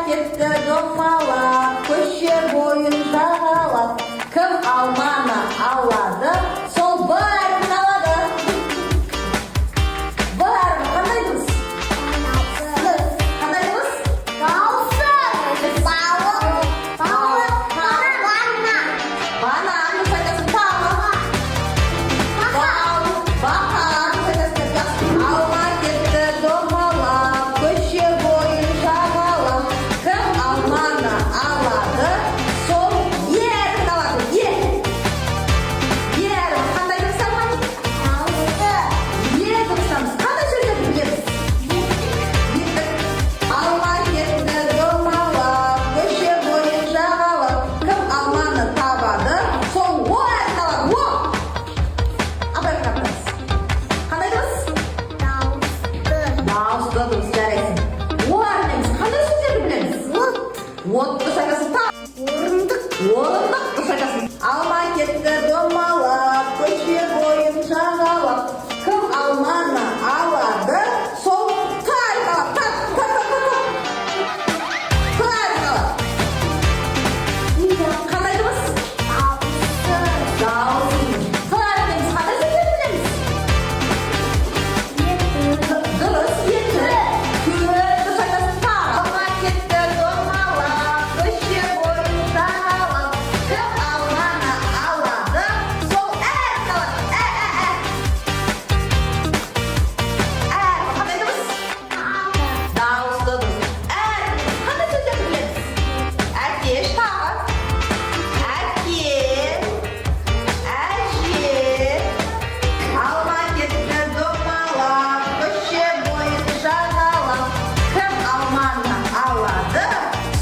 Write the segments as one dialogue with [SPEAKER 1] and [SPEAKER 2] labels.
[SPEAKER 1] Кетті домалап, көше бойын жағалап. Кім алманы алады, сол Б әрпін алады. Б әрпі қандай дыбыс? Қандай дыбыс?
[SPEAKER 2] Дауысы. Балық. Балық. Банан.
[SPEAKER 1] Банан дұрыс айтасың. Тағы.
[SPEAKER 2] Бақа.
[SPEAKER 1] Бал, бақа дұрыс айтасың. Жақсы. Алма кетті домалап, көше бойын жағалап. Кім алманы алады, сол Е әрпін алады. Е. Е әрпі қандай дыбыс, Армани?
[SPEAKER 2] Дауысы.
[SPEAKER 1] Е дыбыстамыз. Қандай сөздерді білеміз? Еттік. Алма кетті домалап, көше бойын жағалап. Кім алманы табады, сол О әрпін алады. О. Абай қарап. Қандай дыбыс?
[SPEAKER 2] Дауысты.
[SPEAKER 1] Дауысты дыбыс, жарайсың. О әрпінен біз қандай сөздерді білеміз?
[SPEAKER 2] От.
[SPEAKER 1] От дұрыс айтасың.
[SPEAKER 2] Орындық.
[SPEAKER 1] Орындық дұрыс айтасың. Алма кетті домалап, көше бойын жағалап. Кім алманы алады, сол Т әрпін алады. Т, Т, Т, Т, Т. Т әрпін алады. Қандай дыбыс?
[SPEAKER 2] Дауысы.
[SPEAKER 1] Дауыс. Т әрпінен біз қандай сөздерді білеміз? Дұрыс, екі. Төрт дұрыс айтасың. Тағы. Алма кетті домалап, көше бойын жағалап. Кім алманы алады, сол Ә әрпін алады. Ә, ә, ә. Ә әрпі қандай дыбыс? Дауысты дыбыс. Ә әрпінен біз қандай сөздерді білеміз? Әкеш, тағы. Әке, әже. Алма кетті домалап, көше бойын жағалап. Кім алманы алады,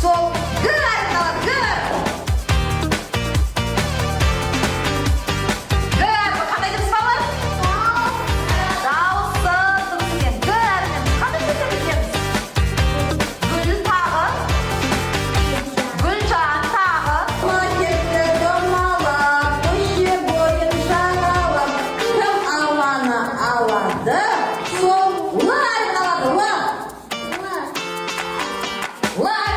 [SPEAKER 1] сол Г әрпін алады. Г. Г әрпі қандай дыбыс, балалар? Дауысты дыбыс екен. Г әрпінен біз қандай сөздерді білеміз? Гүл, тағы. Гүлжан, тағы. Алма кетті домалап, көше бойын жағалап. Кім алманы алады, сол Л әрпін алады. Л. Л.